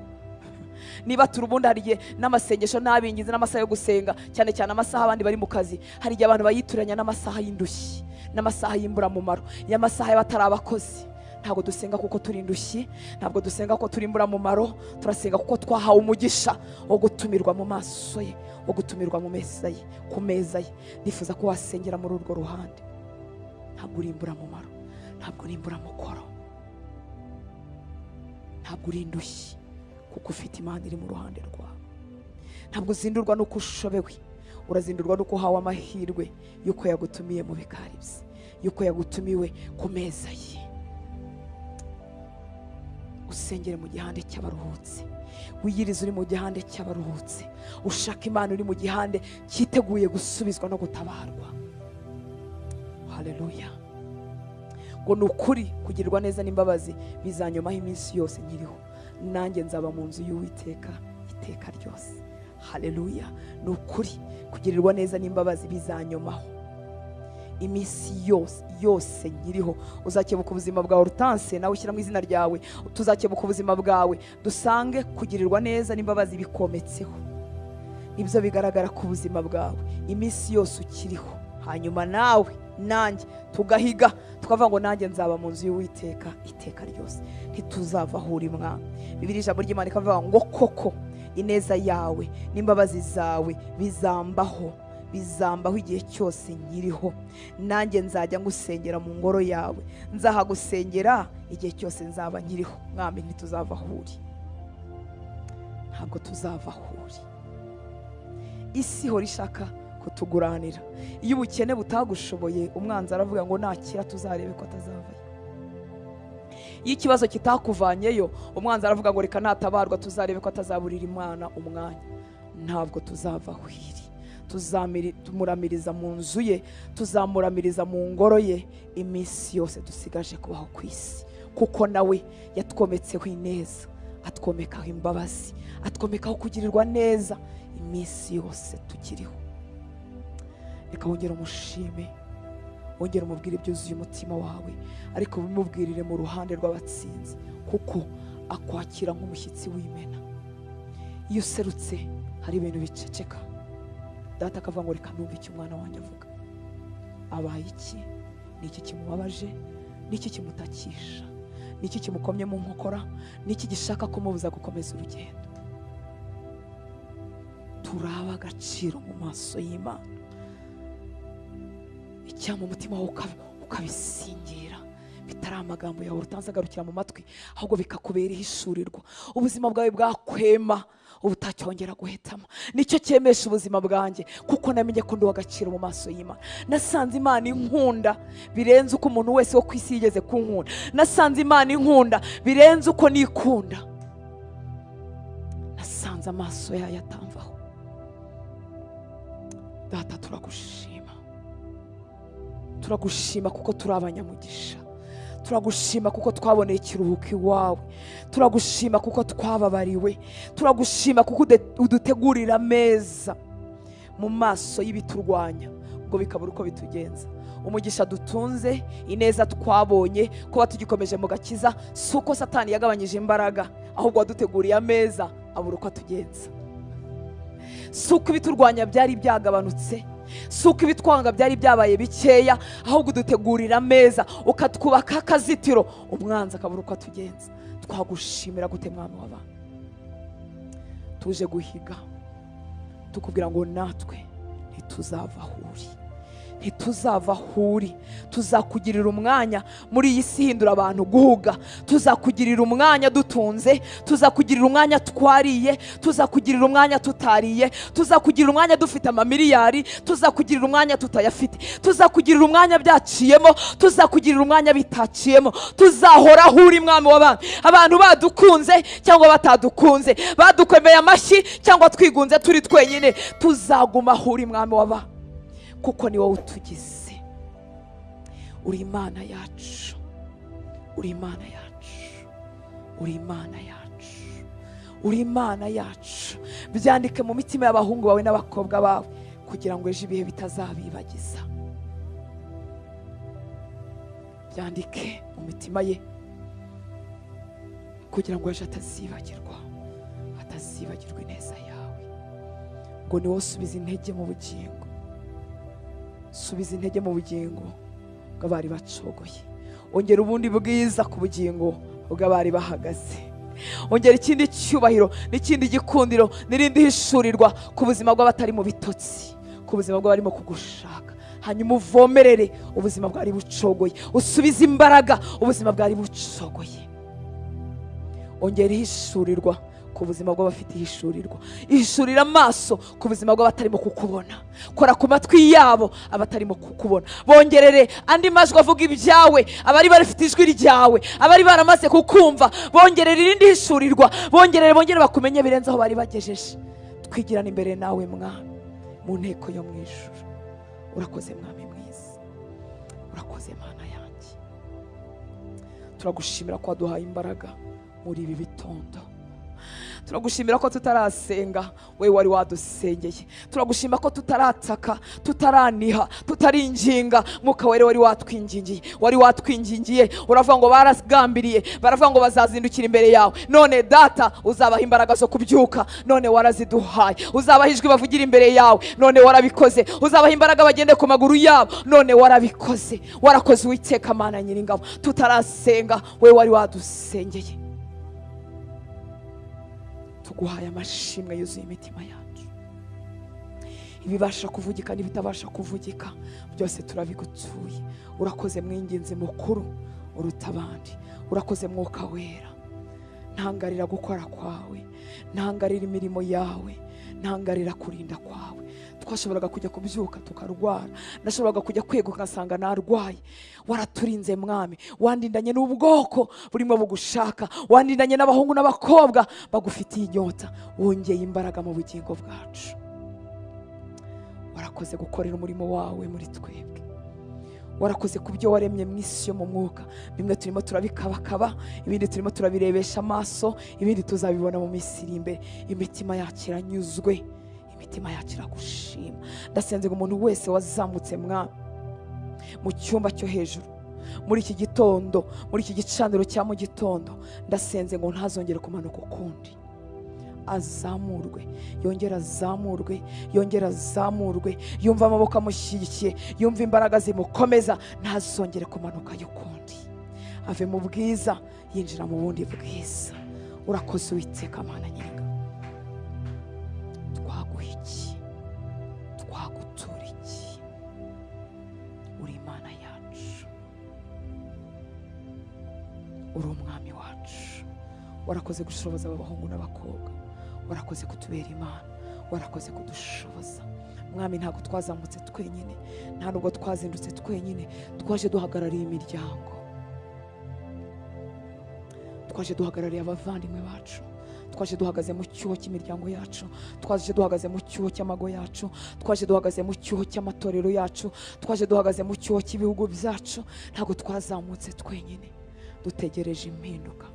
Niba turubundi hari igihe n'amasengesho n'abingizi n'amasaha yo gusenga, cyane cyane amasaha abandi bari mu kazi, hari igihe abantu bayituranya n'amasaha y'indushyi, n'amasaha y'imburamumaro, y'amasaha y'abatari abakozi. Ntabwo dusenga kuko turi indushyi, ntabwo dusenga kuko turi imburamumaro, turasenga kuko twahawe umugisha wo gutumirwa mu maso ye, wo gutumirwa mu meza ye, ku meza ye. Ndifuza ko wasengera muri urwo ruhande. Ntabwo uri imburamumaro, ntabwo uri imburamukoro, ntabwo uri indushyi, kuko ufite Imana iri mu ruhande rwawe. Ntabwo uzindurwa nuko ushobewe, urazindurwa nuko uhawe amahirwe yuko yagutumiye mu bikari bye, yuko yagutumiwe ku meza ye. Usengere mu gihande cy'abaruhutse, wiyirize uri mu gihande cy'abaruhutse, ushaka Imana uri mu gihande cyiteguye gusubizwa no gutabarwa. Haleluya. Ngo ni ukuri kugirirwa neza n'imbabazi bizanyomaho iminsi yose nkiriho, nanjye nzaba mu nzu y'Uwiteka iteka ryose. Haleluya. Ni ukuri kugirirwa neza n'imbabazi bizanyomaho iminsi yose yose nkiriho. Uzakebuka ubuzima bwawe Hortense, nawe ushyira mu izina ryawe, tuzakebuka ubuzima bwawe dusange kugirirwa neza n'imbabazi bikometseho, nibyo bigaragara ku buzima bwawe iminsi yose ukiriho. Hanyuma nawe nanjye tugahiga tukavuga ngo nanjye nzaba mu nzu y'Uwiteka iteka ryose, ntituzava aho uri Mwami. Bibiliya ijambo ry'Imana ikavuga ngo koko ineza yawe n'imbabazi zawe bizambaho, bizambaho igihe cyose nkiriho, nanjye nzajya ngusengera mu ngoro yawe, nzahagusengera igihe cyose nzaba nkiriho. Mwami, ntituzava aho uri, ntabwo tuzava aho uri. Isi ihora ishaka kutuguranira. Iyo ubukene butagushoboye, umwanzi aravuga ngo nakira tuzarebe ko atazavayo. Iyo ikibazo kitakuvanyeyo, umwanzi aravuga ngo reka natabarwa tuzarebe ko atazaburira Imana umwanya. Ntabwo tuzava aho iri, tumuramiriza mu nzu ye, tuzamuramiriza mu ngoro ye iminsi yose dusigaje kubaho ku isi, kuko nawe yatwometseho ineza, atwomekaho imbabazi, atwomekaho kugirirwa neza iminsi yose tukiriho. Reka wongere umushime, wongere umubwire ibyuzuye umutima wawe, ariko bimubwirire mu ruhande rw'abatsinzi, kuko akwakira nk'umushyitsi w'imena. Iyo userutse hari ibintu biceceka, data akavuga ngo reka numve icyo umwana wanjye avuga. Abaye iki? Ni iki kimubabaje? Ni iki kimutakisha? Ni iki kimukomye mu nkokora? Ni iki gishaka kumubuza gukomeza urugendo? Turaba agaciro mu maso y'Imana. Icyama umutima wawe ukabisingira, Bitari amagambo yawe utanze agarukira mu matwi, ahubwo bikakubera ihishurirwa. Ubuzima bwawe bwakwema ubutacyongera guhetama. Nicyo cyemesha ubuzima bwanjye, kuko namenye ko ndi uw'agaciro mu maso y'Imana. Nasanze Imana inkunda birenze uko umuntu wese wo ku isi yigeze kunkunda. Nasanze Imana inkunda birenze uko nikunda. Nasanze amaso yayo atamvaho. Data, turagushima, turagushima kuko turi abanyamugisha. Turagushima kuko twaboneye ikiruhuko iwawe. Turagushima kuko twababariwe. Turagushima kuko udutegurira ameza mu maso y'ibiturwanya ngo bikabura uko bitugenza. Umugisha dutunze, ineza twabonye, kuba tugikomeje mu gakiza, si uko Satani yagabanyije imbaraga, ahubwo waduteguriye ameza abura uko atugenza. Si uko ibiturwanya byari byagabanutse, si uko ibitwanga byari byabaye bikeya, ahubwo udutegurira ameza ukatwubaka akazitiro, umwanzi akabura uko atugenza. Twagushimira gute Mwami w'abantu? Tuje guhiga tukubwira ngo natwe ntituzava aho uri, ntituzava aho uri. Tuzakugirira umwanya muri iyi si ihindura abantu guhuga. Tuzakugirira umwanya dutunze, tuzakugirira umwanya twariye, tuzakugirira umwanya tutariye, tuzakugirira umwanya dufite amamiliyari, tuzakugirira umwanya tutayafite, tuzakugirira umwanya byaciyemo, tuzakugirira umwanya bitaciyemo. Tuzahora aho uri Mwami w'abantu. Abantu badukunze cyangwa batadukunze, badukomeye amashyi cyangwa twigunze turi twenyine, tuzaguma aho uri Mwami w'abantu, kuko ni wowe utugize. Uri Imana yacu, uri Imana yacu, uri Imana yacu, uri Imana yacu. Byandike mu mitima y'abahungu bawe n'abakobwa bawe, kugira ngo ejo ibihe bitazabibagiza. Byandike mu mitima ye, kugira ngo ejo atazibagirwa, atazibagirwa ineza yawe. Ngo ni wowe usubiza intege mu bugingo, subiza intege mu bugingo bw'abari bacogoye, ongera ubundi bwiza ku bugingo bw'abari bahagaze, ongera ikindi cyubahiro n'ikindi gikundiro n'irindi hishurirwa ku buzima bw'abatari mu bitotsi, ku buzima bw'abarimo kugushaka. Hanyuma uvomerere ubuzima bwari bucogoye, usubize imbaraga ubuzima bwari bucogoye. Ongera ihishurirwa ku buzima bw'abafite ihishurirwa, ihishurira amaso ku buzima bw'abatarimo kukubona, kora ku matwi yabo abatarimo kukubona, bongerere andi majwi avuga ibyawe, abari barifite ijwi ryawe, abari baramaze kukumva, bongerere irindi hishurirwa, bongerere, bongere bakumenye birenze aho bari bagejeje. Twigirane imbere nawe Mwami mu nteko yo mu ijuru. Urakoze Mwami mwiza, urakoze Mana yanjye. Turagushimira ko waduhaye imbaraga muri ibi bitondo. Turagushimira ko tutarasenga we wari wadusengeye. Turagushima ko tutarataka, tutaraniha, tutaringinga, Mwuka Wera wari watwingingiye, wari watwingingiye. Uravuga ngo baragambiriye, baravuga ngo bazazindukira imbere yawe. None Data uzabaha imbaraga zo kubyuka, none waraziduhaye. Uzabaha ijwi bavugira imbere yawe, none warabikoze. Uzabaha imbaraga bagende ku maguru yabo, none warabikoze. Warakoze Uwiteka Mana Nyiringabo. Tutarasenga we wari wadusengeye. Tuguhaye amashimwe yuzuye imitima yacu. Ibibasha kuvugika n'ibitabasha kuvugika byose turabigutuye. Urakoze mwinginzi mukuru uruta abandi. Urakoze Mwuka Wera. Ntangarira gukora kwawe, ntangarira imirimo yawe, ntangarira kurinda kwawe. Twashoboraga kujya kubyuka tukarwara, nashoboraga kujya kwiga ngasanga narwaye. Waraturinze Mwami, wandindanye n'ubwoko burimo bugushaka, wandindanye n'abahungu n'abakobwa bagufitiye inyota, wongeye imbaraga mu bugingo bwacu. Warakoze gukorera umurimo wawe muri twebwe. Warakoze ku byo waremye mu isi yo mu mwuka. Bimwe turimo turabikabakaba, ibindi turimo turabirebesha amaso, ibindi tuzabibona mu minsi iri imbere. Imitima yacu iranyuzwe, imitima yacu iragushima. Ndasenze ngo umuntu wese wazamutse Mwami mu cyumba cyo hejuru muri iki gitondo, muri iki gicaniro cya mu gitondo, ndasenze ngo ntazongere kumanuka ukundi. Azamurwe, yongera azamurwe, yongera azamurwe, yumva amaboko amushyigikiye, yumva imbaraga zimukomeza, ntazongere kumanuka ukundi. Ave mu bwiza yinjira mu bundi bwiza. Urakoze Uwiteka Mana Nyiringabo. Twaguha iki? Twagutura iki? Uri Imana yacu. Uri umwami wacu, warakoze gushoboza aba bahungu n'abakobwa, warakoze kutubera Imana, warakoze kudushoboza. Mwami, ntabwo twazamutse twenyine, nta nubwo twazindutse twenyine, twaje duhagarariye imiryango, twaje duhagarariye abavandimwe bacu, twaje duhagaze mu cyuho cy'imiryango yacu, twaje duhagaze mu cyuho cy'amago yacu, twaje duhagaze mu cyuho cy'amatorero yacu, twaje duhagaze mu cyuho cy'ibihugu byacu. Ntabwo twazamutse twenyine, dutegereje impinduka.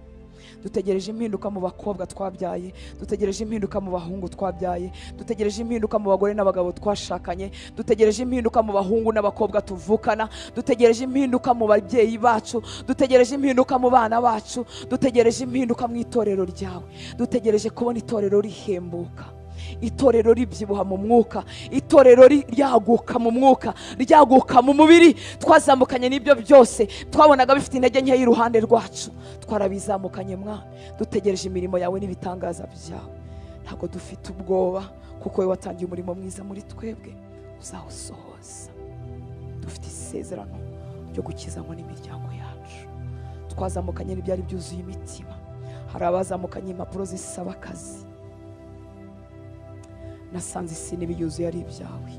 Dutegereje impinduka mu bakobwa twabyaye, dutegereje impinduka mu bahungu twabyaye, dutegereje impinduka mu bagore n'abagabo twashakanye, dutegereje impinduka mu bahungu n'abakobwa tuvukana, dutegereje impinduka mu babyeyi bacu, dutegereje impinduka mu bana bacu, dutegereje impinduka mu itorero ryawe, dutegereje kubona itorero rihembuka, itorero ribyibuha mu mwuka, itorero ryaguka mu mwuka, ryaguka mu mubiri. Twazamukanye n'ibyo byose twabonaga bifite intege nke iruhande rwacu, twarabizamukanye Mwami. Dutegereje imirimo yawe n'ibitangaza byawe. Ntabwo dufite ubwoba kuko wowe watangiye umurimo mwiza muri twebwe uzawusohoza. Dufite isezerano ryo gukizanwa n'imiryango yacu. Twazamukanye n'ibyari byuzuye imitima. Hari abazamukanye impapuro zisaba akazi, nasanze isi n'ibiyuzuye ari ibyawe.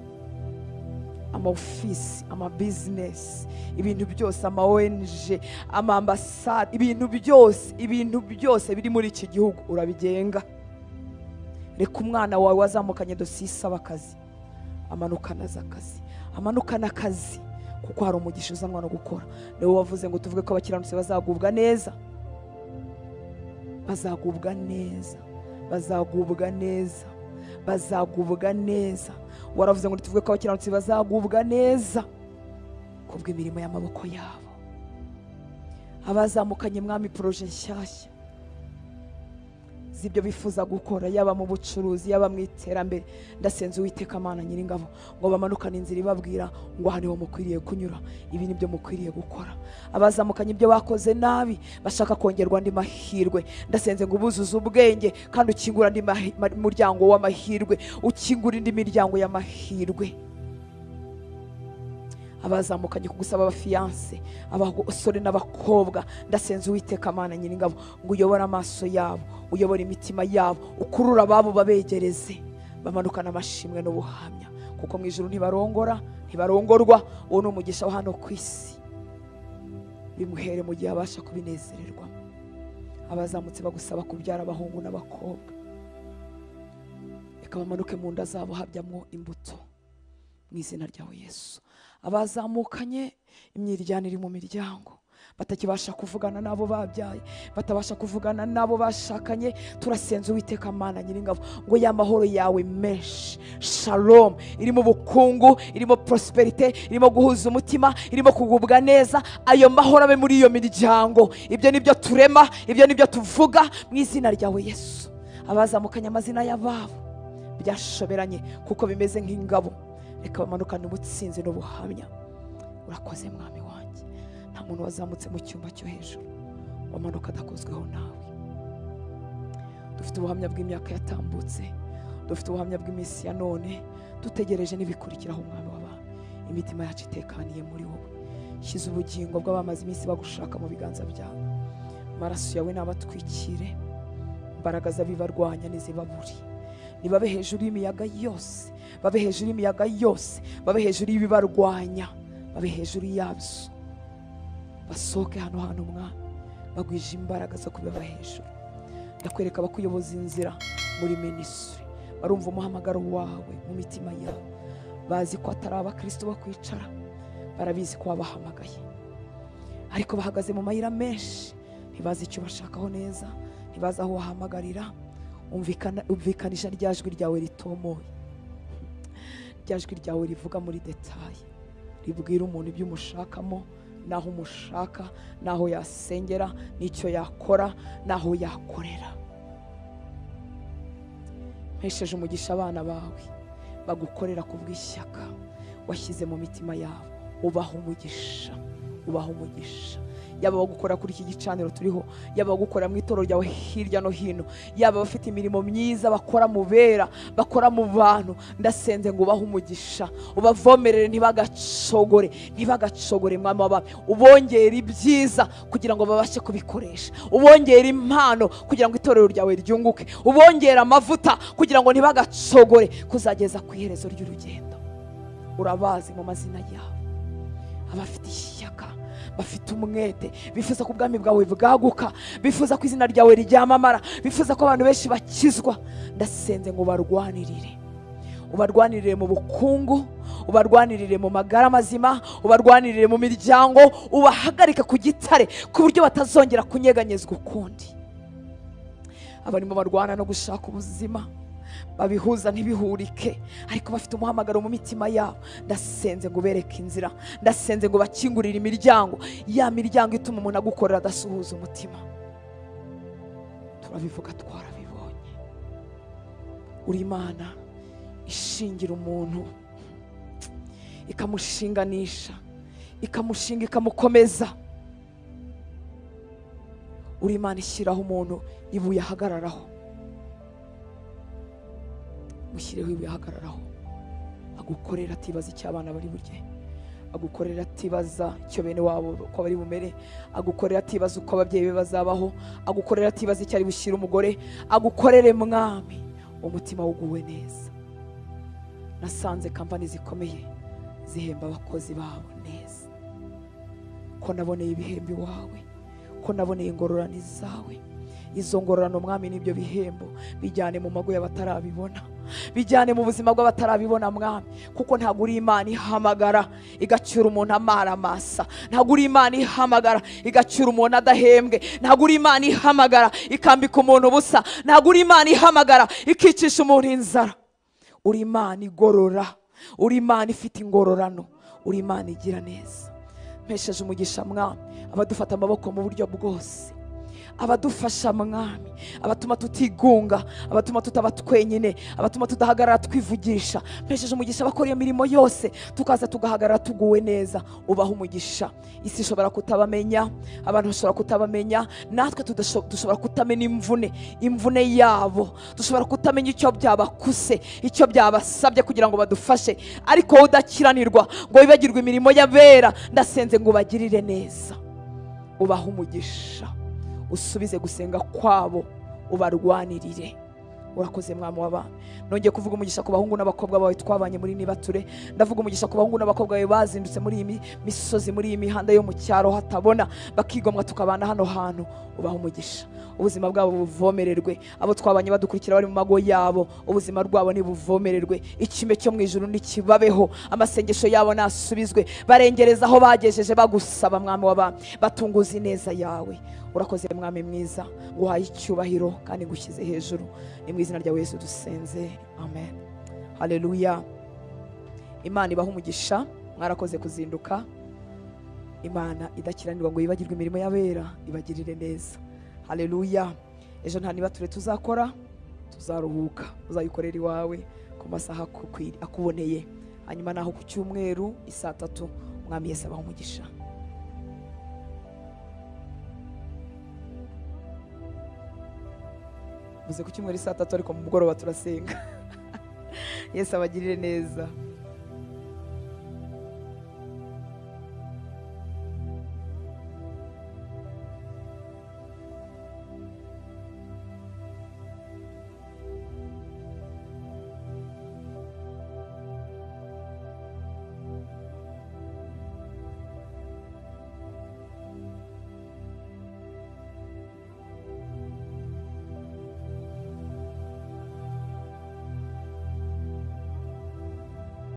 Ama ofisi, ama business, ibintu byose, ama ONG, ama ambasade, ibintu byose, ibintu byose biri muri iki gihugu urabigenga. Reka umwana wawe wazamukanye dosiye isaba akazi amanukana akazi, amanukana akazi, kuko hari umugisha uzanwa no gukora. Niwe wavuze ngo tuvuge ko abakiranutsi bazagubwa neza, bazagubwa neza, bazagubwa neza, bazagubwa neza. Waravuze ngo tuvuge ko abakiranutsi bazagubwa neza kubw'imirimo y'amaboko yabo. Abazamukanye Mwami projet nshyashya zibyo bifuza gukora, yaba mu bucuruzi, yaba mu iterambere, ndasenze Uwiteka Mana Nyiringabo ngo bamanukane inzira ibabwira ngo aha niho mukwiriye kunyura, ibi nibyo mukwiriye gukora. Abazamukanye ibyo bakoze nabi bashaka kongerwa andi mahirwe, ndasenze ngo ubuzuze ubwenge kandi ukingura andi muryango w'amahirwe, ukingura indi miryango y'amahirwe. Abazamukanye kugusaba abafiyanse, abasore n'abakobwa, ndasenze Uwiteka Mana Nyiringabo ngo uyobore amaso yabo, uyobore imitima yabo, ukurura ababo babegereze, bamanukana amashimwe n'ubuhamya, kuko mu ijuru ntibarongora, ntibarongorwa. Uwo ni umugisha wa hano ku isi, bimuhere mu gihe abasha kubinezererwa. Abazamutse bagusaba kubyara abahungu n'abakobwa, reka bamanuke mu nda zabo habyamwo imbuto mu izina ryawe Yesu. Abazamukanye imyiryane iri mu miryango, batakibasha kuvugana nabo babyaye, batabasha kuvugana nabo bashakanye, turasenze Uwiteka Mana Nyiringabo ngo ya mahoro yawe menshi, shalom irimo ubukungu, irimo prosperite, irimo guhuza umutima, irimo kugubwa neza, ayo mahoro abe muri iyo miryango. Ibyo nibyo turema, ibyo nibyo tuvuga mu izina ryawe Yesu. Abazamukanye amazina y'ababo byashoberanye kuko bimeze nk'ingabo, reka bamanukane ubutsinzi n'ubuhamya. Urakoze Mwami wanjye. Nta muntu wazamutse mu cyumba cyo hejuru wamanuka adakozweho nawe. Dufite ubuhamya bw'imyaka yatambutse, dufite ubuhamya bw'iminsi ya none, dutegereje n'ibikurikiraho Umwami w'abantu. Imitima yacu itekaniye muri wowe. Shyize ubugingo bw'abamaze iminsi bagushaka mu biganza byawe. Amaraso yawe n'abatwikire, imbaraga z'abibarwanya n'izibaburi. Nibabe hejuru y'imiyaga yose, babe hejuru y'imiyaga yose, babe hejuru y'ibibarwanya, babe hejuru yabyo. Basohoke hano hantu Mwami, bagwije imbaraga zo kubaba hejuru. Ndakwereka abakuyoboza inzira muri ministry, barumva umuhamagaro wawe mu mitima yabo, bazi ko atari abakristo bakwicara, barabizi ko wabahamagaye, ariko bahagaze mu mayira menshi, ntibazi icyo bashakaho neza, ntibazi aho wahamagarira. Umvikanisha rya jwi ryawe ritomoye, rya jwi ryawe rivuga muri detail, ribwira umuntu ibyo umushakamo, naho umushaka, naho yasengera, n'icyo yakora, naho yakorera. Mpesheje umugisha abana bawe bagukorera ku bw'ishyaka washyize mu mitima yabo, ubaha umugisha, ubaha umugisha. Yaba abagukora kuri iki gicaniro turiho, yaba abagukora mu itorero ryawe hirya no hino, yaba abafite imirimo myiza bakora mu bera, bakora mu bantu, ndasenze ngo ubahe umugisha, ubavomerere ntibagacogore, ntibagacogore Mwami w'abami, ubongere ibyiza kugira ngo babashe kubikoresha, ubongere impano kugira ngo itorero ryawe ryunguke, ubongere amavuta kugira ngo ntibagacogore kuzageza ku iherezo ry'urugendo. Urabazi mu mazina yawe abafite ishyaka, bafite umwete, bifuza ko ubwami bwawe bwaguka, bifuza ko izina ryawe ryamamara, bifuza ko abantu benshi bakizwa. Ndasenze ngo barwanirire, ubarwanirire mu bukungu, ubarwanirire mu magara mazima, ubarwanirire mu miryango, ubahagarike ku gitare ku buryo batazongera kunyeganyezwa ukundi. Abarimo barwana no gushaka ubuzima babihuza ntibihurike, ariko bafite umuhamagaro mu mitima yabo, ndasenze ngo bereke inzira, ndasenze ngo bakingurire imiryango, ya miryango ituma umuntu agukorera adasuhuza umutima. Turabivuga twarabibonye. Uri Imana ishingira umuntu, ikamushinganisha, ikamushinga, ikamukomeza. Uri Imana ishyiraho umuntu ibuye ahagararaho, mushyireho ibuye ahagararaho, agukorera atibaza icyo abana bari burye, agukorera atibaza icyo bene wabo uko bari bumere, agukorera atibaza uko ababyeyi be bazabaho, agukorera atibaza icyo ari bushyire umugore, agukorere Mwami umutima wuguwe neza. Nasanze kampani zikomeye zihemba abakozi babo neza. Ko naboneye ibihembo iwawe, ko naboneye ingororano zawe, izo ngororano Mwami n'ibyo bihembo bijyane mu mago y'abatarabibona, bijyane mu buzima bw'abatarabibona Mwami, kuko ntabwo uri Imana ihamagara igacyura umuntu amaramasa, ntabwo uri Imana ihamagara igacyura umuntu adahembwe, ntabwo uri Imana ihamagara ikambika umuntu ubusa, ntabwo uri Imana ihamagara ikicisha umuntu inzara. Uri Imana igorora, uri Imana ifite ingororano, uri Imana igira neza. Mpesheje umugisha Mwami abadufata amaboko mu buryo bwose, abadufasha Mwami, abatuma tutigunga, abatuma tutaba twenyine, abatuma tudahagarara twivugisha. Mpesheje umugisha abakora iyo mirimo yose, tukaza tugahagarara tuguwe neza. Ubaha umugisha. Isi ishobora kutabamenya, abantu bashobora kutabamenya, natwe dushobora kutamenya imvune yabo, dushobora kutamenya icyo byabakuse, icyo byabasabye kugira ngo badufashe, ariko wowe udakiranirwa ngo wibagirwe imirimo y'abera, ndasenze ngo ubagirire neza, ubaha umugisha, usubize gusenga kwabo, ubarwanirire. Urakoze Mwami w'abami. Nongeye kuvuga umugisha ku bahungu n'abakobwa bawe twabanye muri Nibature, ndavuga umugisha ku bahungu n'abakobwa bawe bazindutse muri iyi misozi, muri iyi mihanda yo mu cyaro hatabona, bakigomwa tukabana hano hantu. Ubaha umugisha, ubuzima bwabo buvomererwe, abo twabanye badukurikira bari mu mago yabo, ubuzima rwabo nibuvomererwe, ikime cyo mu ijuru nikibabeho, amasengesho yabo nasubizwe, barengereza aho bagejeje bagusaba Mwami w'abami, batunguze ineza yawe. Urakoze Mwami mwiza, nguhaye icyubahiro kandi ngushyize hejuru. Ni mu izina rya Yesu dusenze, amen. Haleluya. Imana ibahe umugisha, mwarakoze kuzinduka. Imana idakiranirwa ngo yibagirwe imirimo y'abera, ibagirire neza. Haleluya. Ejo nta nibature tuzakora, tuzaruhuka, uzayikorera iwawe ku masaha akuboneye. Hanyuma naho ku cyumweru isaa 3, Mwami Yesu abahe umugisha. Buze ku cyumweru isaa 3, ariko mu mugoroba turasenga. Yesu abagirire neza.